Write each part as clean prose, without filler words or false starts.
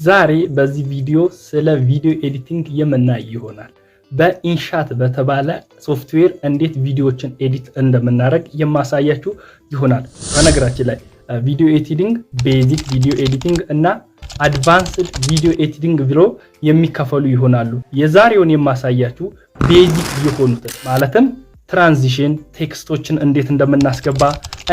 ዛሬ በዚህ ቪዲዮ ስለ video editing የምናይ ይሆናል። በ InShot በተባለ ሶፍትዌር እንዴት ቪዲዮዎችን edit እንደምናደርግ የማሳያችሁ ይሆናል። በነገራችን ላይ video editing basic video editing እና advanced video editing ብሎ የሚከፈሉ ይሆናሉ። የዛሬውን የማሳያችሁ basic የሆኑትን ማለትም transition፣ text ኦችን እንዴት እንደምናስገባ፣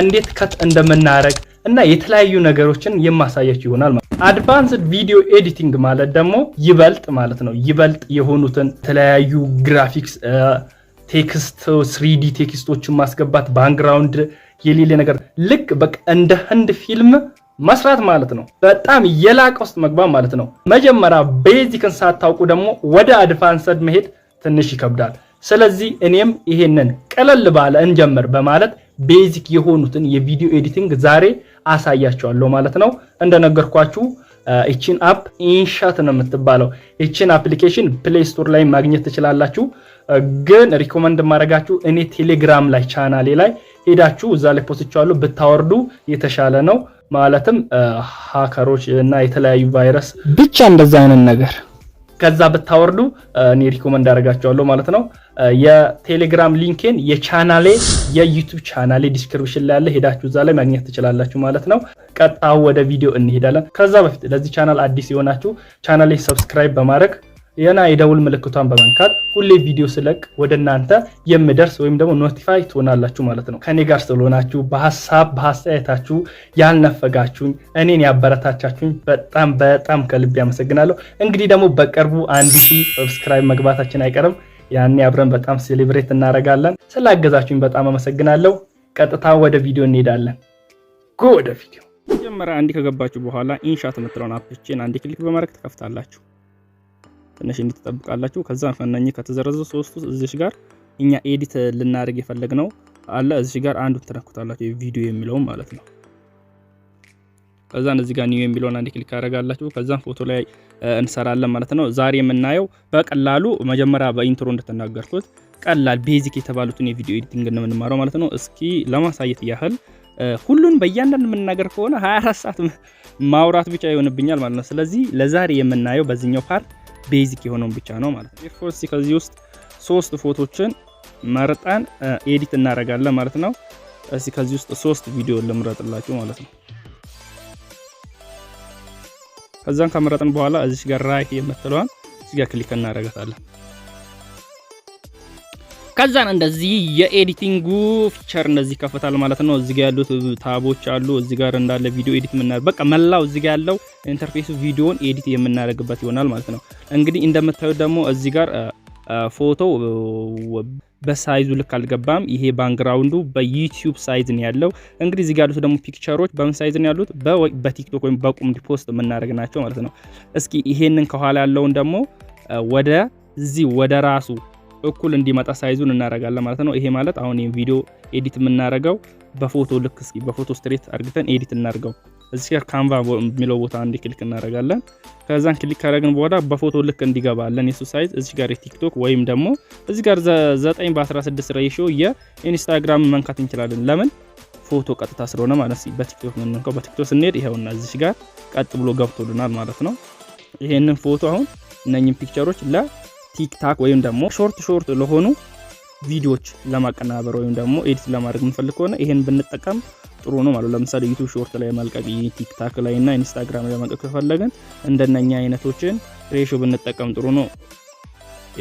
እንዴት cut እንደምናደርግ እና የተለያዩ ነገሮችን የማሳያችሁ ይሆናል። Advanced video editing ማለት ደግሞ ይበልጥ ማለት ነው፣ ይበልጥ የሆኑትን የተለያዩ graphics፣ text፣ 3D text ኦችን ማስገባት፣ background የሌለ ነገር ልክ በቃ እንደ ህንድ ፊልም መስራት ማለት ነው። በጣም የላቀ ውስጥ መግባት ማለት ነው። መጀመሪያ basic ን ሳታውቁ ደግሞ ወደ advanced መሄድ ትንሽ ይከብዳል። ስለዚህ እኔም ይሄንን ቀለል ባለ እንጀምር በማለት basic የሆኑትን የ video editing ዛሬ አሳያችኋለሁ ማለት ነው። እንደነገርኳችሁ ይችን app InShot ነው የምትባለው። ይችን application Play Store ላይ ማግኘት ትችላላችሁ። ግን recommend የማደርጋችሁ እኔ ቴሌግራም ላይ ቻናሌ ላይ ሄዳችሁ እዛ ላይ post ቼዋለሁ፣ ብታወርዱ የተሻለ ነው። ማለትም hacker ኦች እና የተለያዩ ቫይረስ ብቻ እንደዛ አይነት ነገር ከዛ ብታወርዱ እኔ recommend አደርጋችኋለሁ ማለት ነው። የቴሌግራም link ኤን የቻናሌ የ YouTube ቻናሌ description ላይ ያለ ሄዳችሁ እዛ ላይ ማግኘት ትችላላችሁ ማለት ነው። ቀጥታ ወደ ቪዲዮ እንሄዳለን። ከዛ በፊት ለዚህ ቻናል አዲስ የሆናችሁ ቻናሌ subscribe በማድረግ የና የደውል ምልክቷን በመንካት ሁሌ ቪዲዮ ስለቅ ወደ እናንተ የሚደርስ ወይም ደግሞ notify ትሆናላችሁ ማለት ነው። ከኔ ጋር ስለሆናችሁ፣ በሀሳብ በአስተያየታችሁ ያልነፈጋችሁኝ፣ እኔን ያበረታቻችሁኝ በጣም በጣም ከልብ ያመሰግናለሁ። እንግዲህ ደግሞ በቅርቡ 1000 subscribe መግባታችን አይቀርም። ያኔ አብረን በጣም celebrate እናደርጋለን። ስላገዛችሁኝ በጣም አመሰግናለሁ። ቀጥታ ወደ ቪዲዮ እንሄዳለን። Go ወደ ቪዲዮ። መጀመሪያ አንዴ ከገባችሁ በኋላ InShot የምትለውን app ችን አንዴ click በማድረግ ትከፍታላችሁ። ትንሽ እንድትጠብቃላችሁ። ከዛ እነኚህ ከተዘረዘሩ ሶስቱ እዚህ ጋር እኛ edit ልናደርግ የፈለግነው አለ። እዚህ ጋር አንዱን ትነኩታላችሁ፣ ቪዲዮ የሚለውን ማለት ነው። ከዛ እዚህ ጋር new የሚለውን አንድ click አደርጋላችሁ። ከዛም ፎቶ ላይ እንሰራለን ማለት ነው። ዛሬ የምናየው በቀላሉ መጀመሪያ በ intro እንደተናገርኩት ቀላል basic የተባሉትን የ video editing ነው የምንማረው ማለት ነው። እስኪ ለማሳየት ያህል ሁሉን በእያንዳንዱ የምናገር ከሆነ 24 ሰዓት ማውራት ብቻ ይሆንብኛል ማለት ነው። ስለዚህ ለዛሬ የምናየው በዚህኛው part basic የሆነውን ብቻ ነው ማለት ነው። Therefore ከዚህ ውስጥ ሶስት ፎቶችን መርጠን edit እናደርጋለን ማለት ነው። እስኪ ከዚህ ውስጥ ሶስት ቪዲዮ ልምረጥላችሁ ማለት ነው። ከዛን ከመረጥን በኋላ እዚህ ጋር right የምትለዋን እዚህ ጋር click እናደርጋታለን። ከዛን እንደዚህ የ editing ኡ feature እንደዚህ ይከፈታል ማለት ነው። እዚህ ጋር ያሉት tab ኦች አሉ። እዚህ ጋር እንዳለ ቪዲዮ edit የምናደርግ በቃ መላው እዚህ ጋር ያለው interface ኡ ቪዲዮን edit የምናደርግበት ይሆናል ማለት ነው። እንግዲህ እንደምታዩት ደግሞ እዚህ ጋር ፎቶ በ size ኡ ልክ አልገባም። ይሄ background ኡ በ YouTube size ነው ያለው። እንግዲህ እዚህ ጋር ያሉት ደግሞ picture ኦች በምን size ነው ያሉት? በ TikTok ወይም በቁም post የምናደርግ ናቸው ማለት ነው። እስኪ ይሄንን ከኋላ ያለውን ደግሞ ወደ እዚህ ወደ ራሱ እኩል እንዲመጣ size ኡን እናደርጋለን ማለት ነው። ይሄ ማለት አሁን ይሄን ቪዲዮ edit የምናደርገው በፎቶ ልክ እስኪ በፎቶ straight አድርገን edit እናደርገው። እዚህ ጋር canvas የሚለው ቦታ አንድ click እናደርጋለን። ከዛን click ካደረግን በኋላ በፎቶ ልክ እንዲገባለን የሱ size እዚህ ጋር የ TikTok ወይም ደግሞ እዚህ ጋር 9 በ16 ratio የ Instagram መንካት እንችላለን። ለምን? ፎቶ ቀጥታ ስለሆነ ማለት ነው። በ TikTok የምንነካው በ TikTok ስንሄድ ይሄውና እዚህ ጋር ቀጥ ብሎ ገብቶልናል ማለት ነው። ይሄንን ፎቶ አሁን እነኝን picture ኦች ለ TikTok ወይም ደግሞ short short ለሆኑ ቪዲዮዎች ለማቀናበር ወይም ደግሞ edit ለማድረግ የምንፈልግ ከሆነ ይሄን ብንጠቀም ጥሩ ነው ማለት። ለምሳሌ YouTube short ላይ መልቀቅ፣ TikTok ላይ እና Instagram ላይ መልቀቅ ከፈለግን እንደነኛ አይነቶችን ratio ብንጠቀም ጥሩ ነው።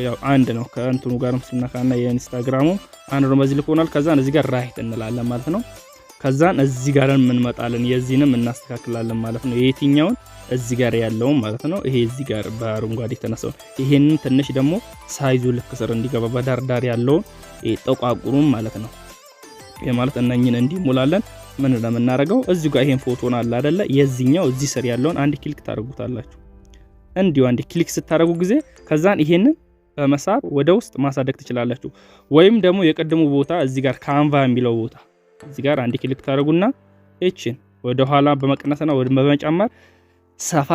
ያው አንድ ነው ከእንትኑ ጋርም ስነካና የ Instagram ኡ አንድ ነው። በዚህ ልክ ሆኗል። ከዛን እዚህ ጋር right እንላለን ማለት ነው። ከዛን እዚህ ጋር እንመጣለን፣ የዚህንም እናስተካክላለን ማለት ነው። የየትኛውን? እዚህ ጋር ያለውን ማለት ነው። ይሄ እዚህ ጋር በአረንጓዴ የተነሳውን ይሄንን ትንሽ ደግሞ size ኡ ልክ ስር እንዲገባ በዳር ዳር ያለውን ጠቋቁሩም ማለት ነው። ይሄ ማለት እነኝን እንዲሞላለን ምን ለምናደርገው እዚሁ ጋር ይሄን ፎቶን አለ አይደለ? የዚህኛው እዚህ ስር ያለውን አንድ click ታደርጉታላችሁ። እንዲሁ አንድ click ስታደርጉ ጊዜ ከዛን ይሄንን በመሳብ ወደ ውስጥ ማሳደግ ትችላላችሁ። ወይም ደግሞ የቀደሙ ቦታ እዚህ ጋር canvas የሚለው ቦታ እዚህ ጋር አንድ click ታደርጉና እቺን ወደ ኋላ በመቀነስና ወደ በመጨመር ሰፋ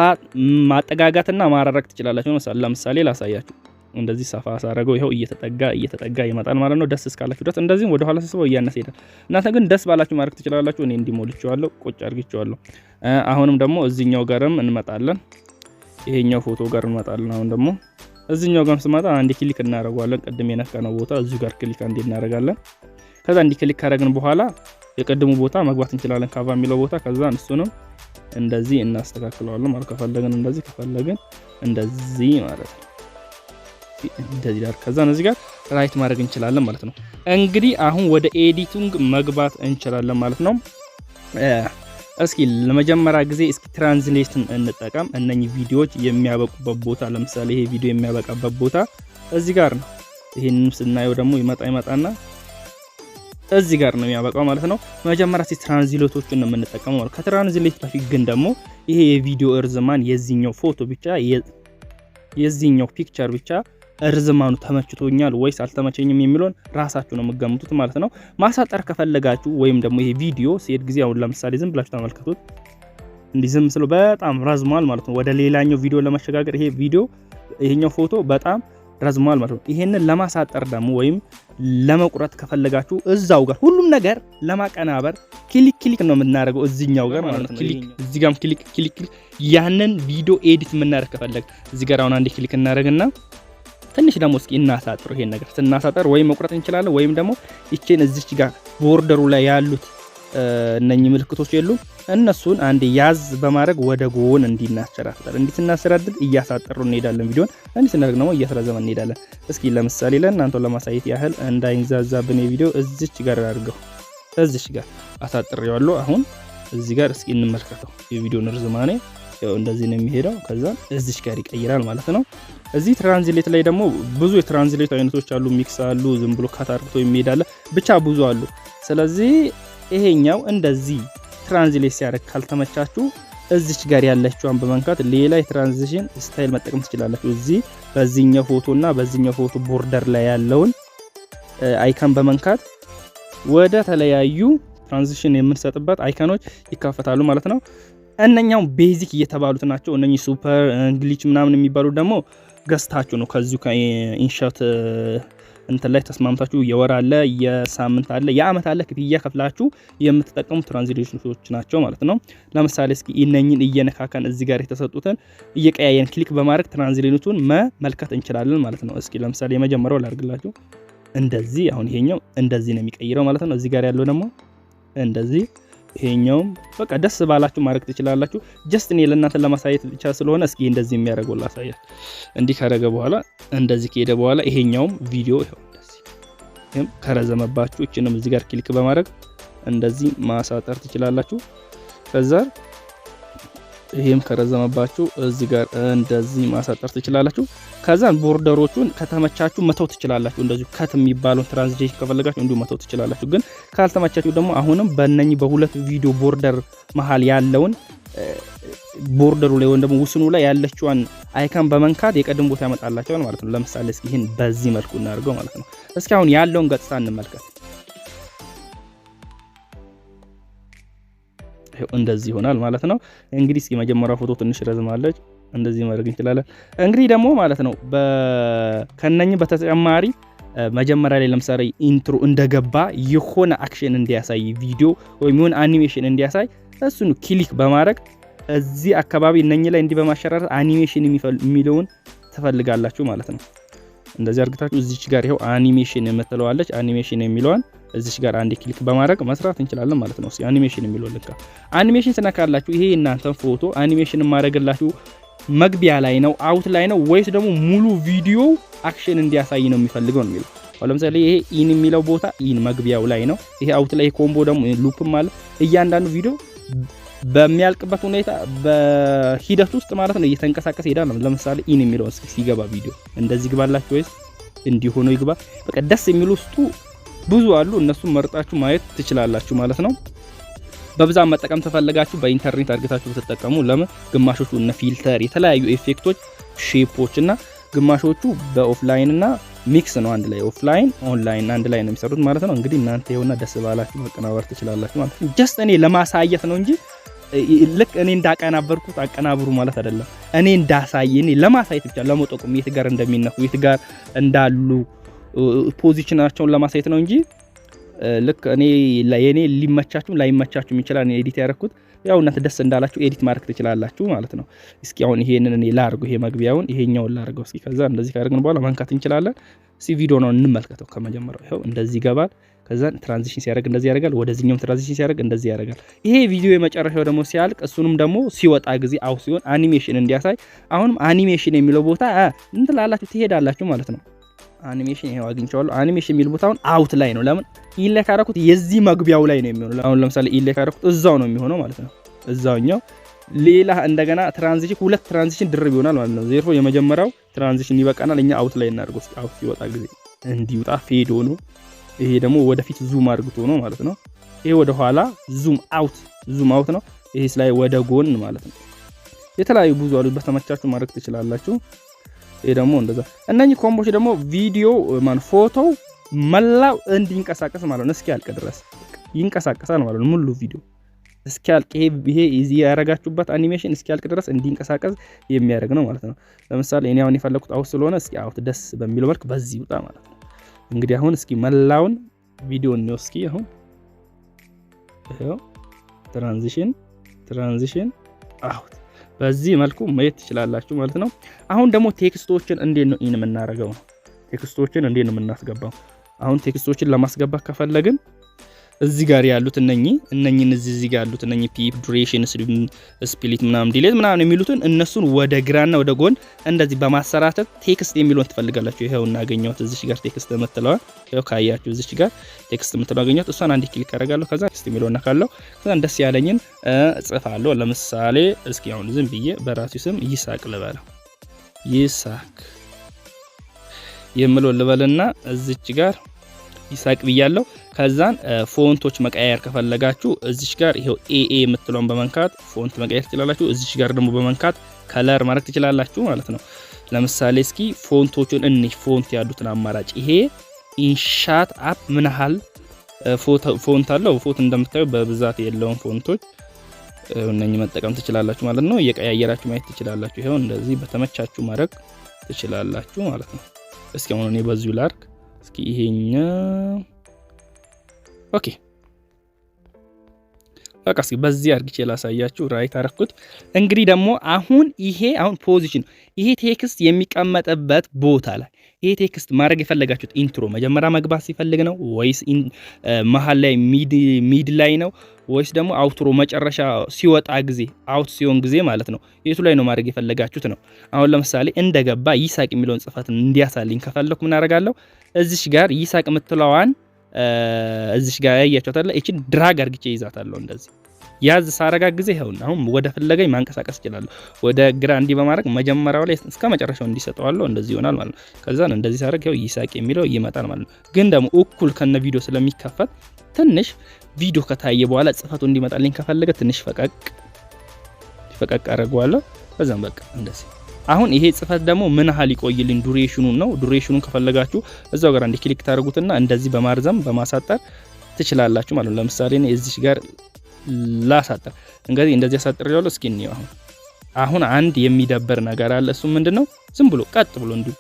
ማጠጋጋትና ማራረቅ ትችላላችሁ። ለምሳሌ ላሳያችሁ። እንደዚህ ሰፋ ሳረገው ይኸው እየተጠጋ እየተጠጋ ይመጣል ማለት ነው። ደስ እስካላችሁ ድረስ እንደዚህም ወደ ኋላ ስስበው እያነሰ ይሄዳል። እናንተ ግን ደስ ባላችሁ ማድረግ ትችላላችሁ። እኔ እንዲሞልቼዋለሁ፣ ቁጭ አድርጌዋለሁ። አሁንም ደግሞ እዚህኛው ጋርም እንመጣለን። ይሄኛው ፎቶ ጋር እንመጣለን። አሁን ደግሞ እዚህኛው ጋር ስመጣ አንድ click እናደርገዋለን። ቅድም የነካነው ቦታ እዚሁ ጋር click አንዴ እናደርጋለን። ከዛ እንዲ click ካደረግን በኋላ የቅድሙ ቦታ መግባት እንችላለን፣ ካቫ የሚለው ቦታ። ከዛ እሱንም እንደዚህ እናስተካክለዋለን ማለት፣ ከፈለግን እንደዚህ፣ ከፈለግን እንደዚህ ማለት ነው። እንደዚህ ጋር ከዛ እዚህ ጋር right ማድረግ እንችላለን ማለት ነው። እንግዲህ አሁን ወደ editing መግባት እንችላለን ማለት ነው። እስኪ ለመጀመሪያ ጊዜ እስኪ translate ን እንጠቀም። እነኚህ ቪዲዮዎች የሚያበቁበት ቦታ፣ ለምሳሌ ይሄ ቪዲዮ የሚያበቃበት ቦታ እዚህ ጋር ነው። ይሄንን ስናየው ደግሞ ይመጣ ይመጣና እዚህ ጋር ነው የሚያበቃው ማለት ነው። መጀመሪያ እስኪ translate ኦችን ነው የምንጠቀመው ማለት። ከ translate በፊት ግን ደግሞ ይሄ የቪዲዮ እርዝማን የዚህኛው ፎቶ ብቻ፣ የዚህኛው picture ብቻ እርዝማኑ ተመችቶኛል ወይስ አልተመቸኝም የሚለውን ራሳችሁ ነው የምገምቱት ማለት ነው። ማሳጠር ከፈለጋችሁ ወይም ደግሞ ይሄ ቪዲዮ ሲሄድ ጊዜ፣ አሁን ለምሳሌ ዝም ብላችሁ ተመልከቱት። እንዲህ ዝም ስለው በጣም ረዝሟል ማለት ነው። ወደ ሌላኛው ቪዲዮ ለመሸጋገር ይሄ ቪዲዮ፣ ይሄኛው ፎቶ በጣም ረዝሟል ማለት ነው። ይሄንን ለማሳጠር ደግሞ ወይም ለመቁረጥ ከፈለጋችሁ እዛው ጋር ሁሉም ነገር ለማቀናበር click click ነው የምናደርገው እዚህኛው ጋር ማለት ነው። Click እዚህ ጋርም click click click፣ ያንን ቪዲዮ edit የምናደርግ ከፈለግ እዚህ ጋር አሁን አንዴ click እናደርግና ትንሽ ደግሞ እስኪ እናሳጥረው። ይሄን ነገር ስናሳጠር ወይም መቁረጥ እንችላለን ወይም ደግሞ ይቼን እዚች ጋር border ኡ ላይ ያሉት እነኚህ ምልክቶች የሉም፣ እነሱን አንዴ ያዝ በማድረግ ወደ ጎን እንዲናሸራትታል። እንዲህ ስናሸራትት እያሳጠሩ እንሄዳለን። ቪዲዮን እንዲህ ስናደርግ ደግሞ እያስረዘመ እንሄዳለን። እስኪ ለምሳሌ ለእናንተው ለማሳየት ያህል እንዳይንዛዛብን የቪዲዮ እዚች ጋር አድርገው እዚች ጋር አሳጥሬዋለሁ። አሁን እዚህ ጋር እስኪ እንመልከተው የቪዲዮን ርዝማኔ፣ ያው እንደዚህ ነው የሚሄደው። ከዛ እዚች ጋር ይቀይራል ማለት ነው። እዚህ translate ላይ ደግሞ ብዙ የ translate አይነቶች አሉ። Mix አሉ፣ ዝም ብሎ cut አርግቶ የሚሄድ አለ፣ ብቻ ብዙ አሉ። ስለዚህ ይሄኛው እንደዚህ translate ሲያደርግ ካልተመቻችሁ እዚች ጋር ያለችዋን በመንካት ሌላ የ transition style መጠቀም ትችላላችሁ። እዚህ በዚህኛው ፎቶ እና በዚህኛው ፎቶ border ላይ ያለውን icon በመንካት ወደ ተለያዩ transition የምንሰጥበት icon ኦች ይከፈታሉ ማለት ነው። እነኛው basic እየተባሉት ናቸው። እነኚህ super glitch ምናምን የሚባሉት ደግሞ ገዝታችሁ ነው ከዚሁ ከ InShot እንትን ላይ ተስማምታችሁ፣ የወር አለ፣ የሳምንት አለ፣ የአመት አለ፣ ክፍያ ከፍላችሁ የምትጠቀሙ translation ኦች ናቸው ማለት ነው። ለምሳሌ እስኪ እነኝን እየነካከን እዚህ ጋር የተሰጡትን እየቀያየን click በማድረግ translate ኡን መመልከት እንችላለን ማለት ነው። እስኪ ለምሳሌ የመጀመሪያው ላድርግላችሁ። እንደዚህ አሁን ይሄኛው እንደዚህ ነው የሚቀይረው ማለት ነው። እዚህ ጋር ያለው ደግሞ እንደዚህ፣ ይሄኛውም በቃ ደስ ባላችሁ ማድረግ ትችላላችሁ። Just እኔ ለእናንተ ለማሳየት ብቻ ስለሆነ እስኪ እንደዚህ የሚያደርገው ላሳያችሁ። እንዲህ ካደረገ በኋላ፣ እንደዚህ ከሄደ በኋላ ይሄኛውም ቪዲዮ ይኸው እንደዚህ፣ ይሄም ከረዘመባችሁ እችንም እዚህ ጋር click በማድረግ እንደዚህ ማሳጠር ትችላላችሁ። ከዛ ይሄም ከረዘመባችሁ እዚህ ጋር እንደዚህ ማሳጠር ትችላላችሁ። ከዛን border ኦቹን ከተመቻችሁ መተው ትችላላችሁ። እንደዚሁ cut የሚባለውን transition ከፈለጋችሁ እንዲሁ መተው ትችላላችሁ። ግን ካልተመቻችሁ ደግሞ አሁንም በእነኚህ በሁለት ቪዲዮ border መሃል ያለውን border ኡ ላይ ወይም ደግሞ ውስኑ ላይ ያለችዋን icon በመንካት የቀድሞ ቦታ ያመጣላቸዋል ማለት ነው። ለምሳሌ እስኪ ይህን በዚህ መልኩ እናደርገው ማለት ነው። እስኪ አሁን ያለውን ገጽታ እንመልከት። እንደዚህ ይሆናል ማለት ነው። እንግዲህ እስኪ መጀመሪያው ፎቶ ትንሽ ረዝማለች፣ እንደዚህ ማድረግ እንችላለን። እንግዲህ ደግሞ ማለት ነው ከነኚህ በተጨማሪ መጀመሪያ ላይ ለምሳሌ intro እንደገባ የሆነ action እንዲያሳይ ቪዲዮ ወይም የሆነ አኒሜሽን እንዲያሳይ እሱን click በማድረግ እዚህ አካባቢ እነኚህ ላይ እንዲህ በማሸራረት አኒሜሽን የሚለውን ትፈልጋላችሁ ማለት ነው። እንደዚህ አርግታችሁ እዚች ጋር ይኸው አኒሜሽን የምትለዋለች፣ አኒሜሽን የሚለዋን እዚች ጋር አንድ click በማድረግ መስራት እንችላለን ማለት ነው። እስኪ አኒሜሽን የሚለውን ልካ። አኒሜሽን ስነካላችሁ ይሄ እናንተን ፎቶ አኒሜሽን ማድረግላችሁ መግቢያ ላይ ነው፣ out ላይ ነው ወይስ ደግሞ ሙሉ ቪዲዮ action እንዲያሳይ ነው የሚፈልገው ነው የሚለው። ለምሳሌ ይሄ in የሚለው ቦታ in መግቢያው ላይ ነው። ይሄ out ላይ combo ደግሞ loop ም አለ። እያንዳንዱ ቪዲዮ በሚያልቅበት ሁኔታ በሂደት ውስጥ ማለት ነው እየተንቀሳቀሰ ይሄዳል። ለምሳሌ in የሚለው እስኪ ሲገባ ቪዲዮ እንደዚህ ይግባላችሁ ወይስ እንዲህ ሆኖ ይግባ? በቃ ደስ የሚሉ ውስጡ ብዙ አሉ። እነሱን መርጣችሁ ማየት ትችላላችሁ ማለት ነው። በብዛት መጠቀም ተፈለጋችሁ በኢንተርኔት አድርጋችሁ ብትጠቀሙ፣ ለምን ግማሾቹ እነ filter፣ የተለያዩ effect ኦች፣ shape ኦች እና ግማሾቹ በ offline እና mix ነው፣ አንድ ላይ offline online አንድ ላይ ነው የሚሰሩት ማለት ነው። እንግዲህ እናንተ ይኸውና ደስ ባላችሁ መቀናበር ትችላላችሁ ማለት ነው። Just እኔ ለማሳየት ነው እንጂ ልክ እኔ እንዳቀናበርኩት አቀናብሩ ማለት አይደለም። እኔ እንዳሳይ፣ እኔ ለማሳየት ብቻ፣ ለመጠቆም፣ የት ጋር እንደሚነኩ፣ የት ጋር እንዳሉ position ኣቸውን ለማሳየት ነው እንጂ ልክ እኔ የኔ ሊመቻችሁም ላይመቻችሁም ይችላል። እኔ edit ያደረኩት። ያው እናንተ ደስ እንዳላችሁ edit ማድረግ ትችላላችሁ ማለት ነው። እስኪ አሁን ይሄንን እኔ ላርገው፣ ይሄ መግቢያውን ይሄኛውን ላርገው እስኪ። ከዛ እንደዚህ ካደረግን በኋላ መንካት እንችላለን። እስኪ ቪዲዮ ነው እንመልከተው። ከመጀመሪያው ይኸው እንደዚህ ይገባል። ከዛ transition ሲያደርግ እንደዚህ ያደርጋል። ወደዚህኛውም transition ሲያደርግ እንደዚህ ያደርጋል። ይሄ ቪዲዮ የመጨረሻው ደግሞ ሲያልቅ እሱንም ደግሞ ሲወጣ ጊዜ out ሲሆን አኒሜሽን እንዲያሳይ አሁንም አኒሜሽን የሚለው ቦታ እንትላላችሁ ትሄዳላችሁ ማለት ነው። አኒሜሽን ይሄው አግኝቼዋለሁ። አኒሜሽን የሚል ቦታ አሁን out ላይ ነው። ለምን in ላይ ካደረኩት የዚህ መግቢያው ላይ ነው የሚሆነው። አሁን ለምሳሌ in ላይ ካደረኩት እዛው ነው የሚሆነው ማለት ነው። እዛውኛው ሌላ እንደገና transition፣ ሁለት transition ድርብ ይሆናል ማለት ነው። Therefore የመጀመሪያው transition ይበቃናል። እኛ out ላይ እናድርገው። Out ሲወጣ ጊዜ እንዲወጣ fade ሆኖ፣ ይሄ ደግሞ ወደፊት zoom አድርግቶ ነው ማለት ነው። ይሄ ወደ ኋላ zoom out፣ zoom out ነው። ይሄ ላይ ወደ ጎን ማለት ነው። የተለያዩ ብዙ አሉ። በተመቻችሁ ማድረግ ትችላላችሁ። ይሄ ደግሞ እንደዛ እነኚህ combo ዎች ደግሞ ቪዲዮ ማን ፎቶው መላው እንዲንቀሳቀስ ማለት ነው። እስኪያልቅ ድረስ ይንቀሳቀሳል ማለት ነው። ሙሉ ቪዲዮ እስኪያልቅ ይሄ እዚህ ያረጋችሁበት አኒሜሽን እስኪያልቅ ድረስ እንዲንቀሳቀስ የሚያደርግ ነው ማለት ነው። ለምሳሌ እኔ አሁን የፈለኩት out ስለሆነ እስኪ out ደስ በሚለው መልክ በዚህ ይውጣ ማለት ነው። እንግዲህ አሁን እስኪ መላውን ቪዲዮ እንየው እስኪ። አሁን ይሄው transition፣ transition፣ out በዚህ መልኩ ማየት ትችላላችሁ ማለት ነው። አሁን ደግሞ text ኦችን እንዴት ነው in የምናደርገው ነው። Text ኦችን እንዴት ነው የምናስገባው? አሁን text ኦችን ለማስገባት ከፈለግን እዚህ ጋር ያሉት እነኚህን እዚህ ጋር ያሉት እነኚህ PIP፣ duration፣ split ምናምን delete ምናምን የሚሉትን እነሱን ወደ ግራና ወደ ጎን እንደዚህ በማሰራተት text የሚለውን ትፈልጋላችሁ። ይኸው እናገኘሁት፣ እዚች ጋር text የምትለዋን ይኸው ካያችሁ እዚች ጋር text የምትለዋ አገኘሁት። እሷን አንድ click አደርጋለሁ። ከዛ text የሚለውን ነካለሁ። ከዛ ደስ ያለኝን እጽፋለሁ። ለምሳሌ እስኪ አሁን ዝም ብዬ በራሴ ስም ይሳቅ ልበለው፣ ይሳቅ የምለው ልበልና እዚች ጋር ይሳቅ ብያለሁ። ከዛን font ኦች መቀየር ከፈለጋችሁ እዚች ጋር ይሄው AA የምትለውን በመንካት font መቀየር ትችላላችሁ። እዚች ጋር ደግሞ በመንካት color ማድረግ ትችላላችሁ ማለት ነው። ለምሳሌ እስኪ font ኦቹን እንይ፣ font ያሉትን አማራጭ። ይሄ InShot app ምን ያህል font አለው? Font እንደምታዩ በብዛት የለውም font ኦች። እነኚህ መጠቀም ትችላላችሁ ማለት ነው። እየቀያየራችሁ ማየት ትችላላችሁ። ይሄው እንደዚህ በተመቻችሁ ማድረግ ትችላላችሁ ማለት ነው። እስኪ አሁን እኔ በዚሁ ላርግ። እስኪ ይሄኛው okay፣ በቃ እስኪ በዚህ አርግቼ ላሳያችሁ። Right አረኩት። እንግዲህ ደግሞ አሁን ይሄ አሁን position ይሄ text የሚቀመጥበት ቦታ ላይ ይሄ text ማድረግ የፈለጋችሁት intro መጀመሪያ መግባት ሲፈልግ ነው ወይስ መሀል ላይ mid ላይ ነው ወይስ ደግሞ outro መጨረሻ ሲወጣ ጊዜ out ሲሆን ጊዜ ማለት ነው። የቱ ላይ ነው ማድረግ የፈለጋችሁት ነው። አሁን ለምሳሌ እንደገባ ይሳቅ የሚለውን ጽፈት እንዲያሳልኝ ከፈለኩ ምን አደርጋለሁ? እዚሽ ጋር ይሳቅ የምትለዋን እዚሽ ጋር ያያችኋት አይደለ? እቺን drag አርግቼ ይዛታለሁ። እንደዚህ ያዝ ሳረጋ ጊዜ ይኸውና አሁን ወደ ፈለገኝ ማንቀሳቀስ እችላለሁ። ወደ ግራ እንዲህ በማድረግ መጀመሪያው ላይ እስከ መጨረሻው እንዲሰጠዋለሁ። እንደዚህ ይሆናል ማለት ነው። ከዛን እንደዚህ ሳረግ ይኸው ይሳቅ የሚለው ይመጣል ማለት ነው። ግን ደግሞ እኩል ከነ ቪዲዮ ስለሚከፈት ትንሽ ቪዲዮ ከታየ በኋላ ጽፈቱ እንዲመጣልኝ ከፈለገ ትንሽ ፈቀቅ ፈቀቅ አደርገዋለሁ። ከዛም በቃ እንደዚህ። አሁን ይሄ ጽፈት ደግሞ ምን ያህል ይቆይልኝ duration ኑን ነው። Duration ኑን ከፈለጋችሁ እዛው ጋር አንድ click ታደርጉትና እንደዚህ በማርዘም በማሳጠር ትችላላችሁ ማለት ነው። ለምሳሌ እኔ እዚህ ጋር ላሳጠር፣ እንግዲህ እንደዚህ አሳጥሬዋለሁ። እስኪ እንየው። አሁን አንድ የሚደበር ነገር አለ። እሱ ምንድነው? ዝም ብሎ ቀጥ ብሎ እንዲሁ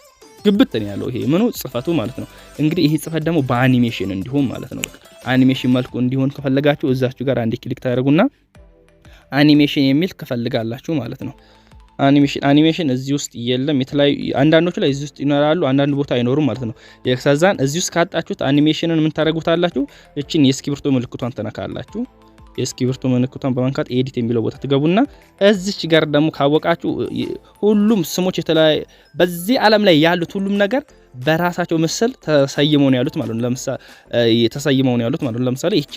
ግብት ነው ያለው ይሄ ምኑ ጽፈቱ ማለት ነው። እንግዲህ ይሄ ጽፈት ደግሞ በአኒሜሽን እንዲሆን ማለት ነው። በቃ አኒሜሽን መልኩ እንዲሆን ከፈለጋችሁ እዛችሁ ጋር አንድ click ታደርጉና አኒሜሽን የሚል ከፈልጋላችሁ ማለት ነው። አኒሜሽን እዚህ ውስጥ የለም። የተለያዩ አንዳንዶቹ ላይ እዚህ ውስጥ ይኖራሉ፣ አንዳንድ ቦታ አይኖሩም ማለት ነው። የከዛን እዚህ ውስጥ ካጣችሁት አኒሜሽንን ምን ታደርጉታላችሁ? እቺን የእስክሪብቶ ምልክቷን ትነካላችሁ። የእስክሪብቶ ምልክቷን በመንካት edit የሚለው ቦታ ትገቡና እዚች ጋር ደግሞ ካወቃችሁ ሁሉም ስሞች የተለያዩ በዚህ ዓለም ላይ ያሉት ሁሉም ነገር በራሳቸው ምስል ተሰይመው ነው ያሉት ማለት ነው። ለምሳሌ ተሰይመው ነው ያሉት ማለት ነው። ለምሳሌ እቺ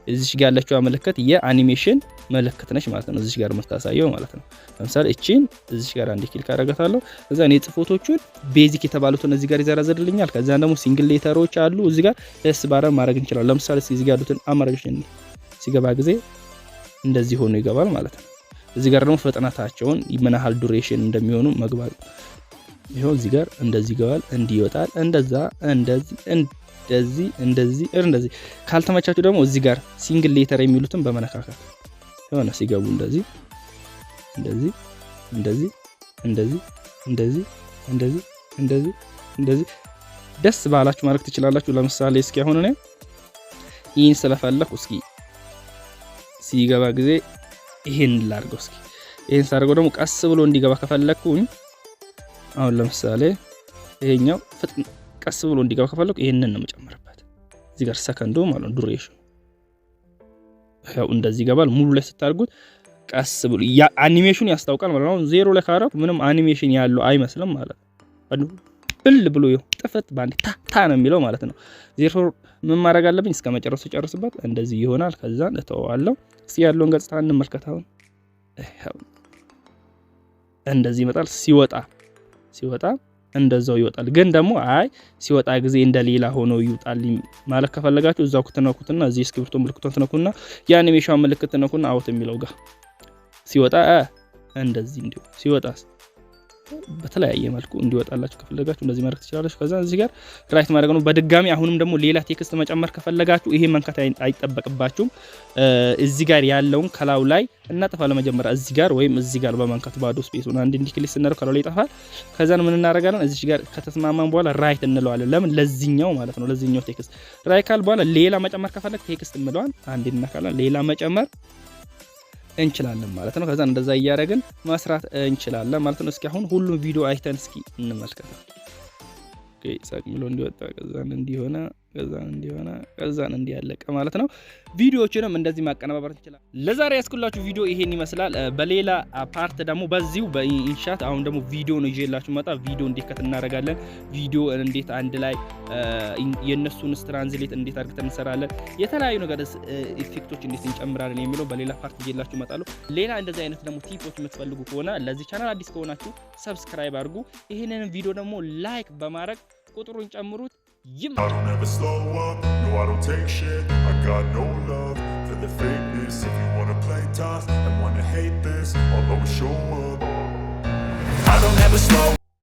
እዚች ጋር ያለችው ምልክት የአኒሜሽን ምልክት ነች ማለት ነው። እዚች ጋር የምታሳየው ማለት ነው። ለምሳሌ እቺን እዚች ጋር አንድ click አደርጋታለሁ። ከዛ እኔ ጽፎቶቹን basic የተባሉትን እዚህ ጋር ይዘረዝርልኛል። ከዛ ደግሞ single letter ኦች አሉ፣ እዚህ ጋር ደስ ባረ ማድረግ እንችላለን። ለምሳሌ እዚህ ጋር ያሉትን አማራጮች እንይ። ሲገባ ጊዜ እንደዚህ ሆኖ ይገባል ማለት ነው። እዚህ ጋር ደግሞ ፍጥነታቸውን ምን ያህል duration እንደሚሆኑ መግባት ይኸው እዚህ ጋር እንደዚህ ይገባል፣ እንዲህ ይወጣል፣ እንደዛ፣ እንደዚህ፣ እንደዚህ፣ እንደዚህ፣ እንደዚህ። ካልተመቻችሁ ደግሞ እዚህ ጋር single letter የሚሉትን በመነካካት የሆነ ሲገቡ እንደዚህ፣ እንደዚህ፣ እንደዚህ፣ እንደዚህ፣ እንደዚህ፣ እንደዚህ፣ እንደዚህ፣ እንደዚህ ደስ ባላችሁ ማድረግ ትችላላችሁ። ለምሳሌ እስኪ አሁን እኔ ይህን ስለፈለኩ እስኪ ሲገባ ጊዜ ይሄን ላድርገው እስኪ። ይሄን ሳደርገው ደግሞ ቀስ ብሎ እንዲገባ ከፈለግኩኝ፣ አሁን ለምሳሌ ይሄኛው ፍጥን ቀስ ብሎ እንዲገባ ከፈለኩ ይሄንን ነው የምጨምርበት እዚህ ጋር ሰከንዱ ማለት ነው፣ duration ያው እንደዚህ ይገባል። ሙሉ ላይ ስታደርጉት ቀስ ብሎ አኒሜሽኑ ያስታውቃል ማለት ነው። አሁን 0 ላይ ካረኩ ምንም አኒሜሽን ያለው አይመስልም ማለት ነው። ብል ብሎ ይኸው ጥፍት በአንድ ታ ታ ነው የሚለው ማለት ነው። 0 ምን ማድረግ አለብኝ? እስከ መጨረሱ ጨርስበት እንደዚህ ይሆናል። ከዛ እተወዋለሁ። እስኪ ያለውን ገጽታ እንመልከት። አሁን እንደዚህ ይመጣል። ሲወጣ እንደዛው ይወጣል። ግን ደግሞ አይ ሲወጣ ጊዜ እንደ ሌላ ሆኖ ይውጣል ማለት ከፈለጋችሁ እዛው ትነኩትና እዚህ እስክሪብቶ ምልክቷን ትነኩና የአኒሜሽን ምልክት ትነኩና out የሚለው ጋር ሲወጣ እንደዚህ እንዲሁ ሲወጣስ በተለያየ መልኩ እንዲወጣላችሁ ከፈለጋችሁ እንደዚህ ማድረግ ትችላላችሁ። ከዛ እዚህ ጋር right ማድረግ ነው። በድጋሚ አሁንም ደግሞ ሌላ text መጨመር ከፈለጋችሁ ይሄ መንካት አይጠበቅባችሁም። እዚህ ጋር ያለውን ከላዩ ላይ እናጠፋለን። መጀመሪያ እዚህ ጋር ወይም እዚህ ጋር በመንካት ባዶ space ኡን አንድ እንዲ click ስናደርግ ከላዩ ላይ ይጠፋል። ከዛን ምን እናደርጋለን? እዚህ ጋር ከተስማማን በኋላ right እንለዋለን። ለምን? ለዚህኛው ማለት ነው። ለዚህኛው text right ካል በኋላ ሌላ መጨመር ከፈለግ text እንለዋለን። አንድ እንነካለን። ሌላ መጨመር እንችላለን ማለት ነው። ከዛ እንደዛ እያደረግን መስራት እንችላለን ማለት ነው። እስኪ አሁን ሁሉም ቪዲዮ አይተን እስኪ እንመልከት። Okay፣ ሳቅ ብሎ እንዲወጣ፣ ከዛን እንዲሆነ፣ ከዛን እንዲሆነ፣ ከዛን እንዲያለቀ ማለት ነው። ቪዲዮዎችንም እንደዚህ ማቀነባበር እንችላለን። ለዛሬ ያስኩላችሁ ቪዲዮ ይሄን ይመስላል። በሌላ part ደግሞ በዚሁ በ InShot አሁን ደግሞ ቪዲዮ ነው ይዤላችሁ መጣ። ቪዲዮ እንዴት cut እናደርጋለን፣ ቪዲዮ እንዴት አንድ ላይ የእነሱን translate እንዴት አድርገን እንሰራለን፣ የተለያዩ ነገር effect ኦች እንዴት እንጨምራለን የሚለው በሌላ part ይዤላችሁ እመጣለሁ። ሌላ እንደዚህ አይነት ደግሞ tip ኦች የምትፈልጉ ከሆነ ለዚህ ቻናል አዲስ ከሆናችሁ subscribe አድርጉ። ይህንን ቪዲዮ ደግሞ like በማድረግ ቁጥሩን ጨምሩት። ይም I don't ever slow up, no, I don't take shit. I got no love for the fakeness. If you wanna play tough and wanna hate this, I'll always show up. I don't ever slow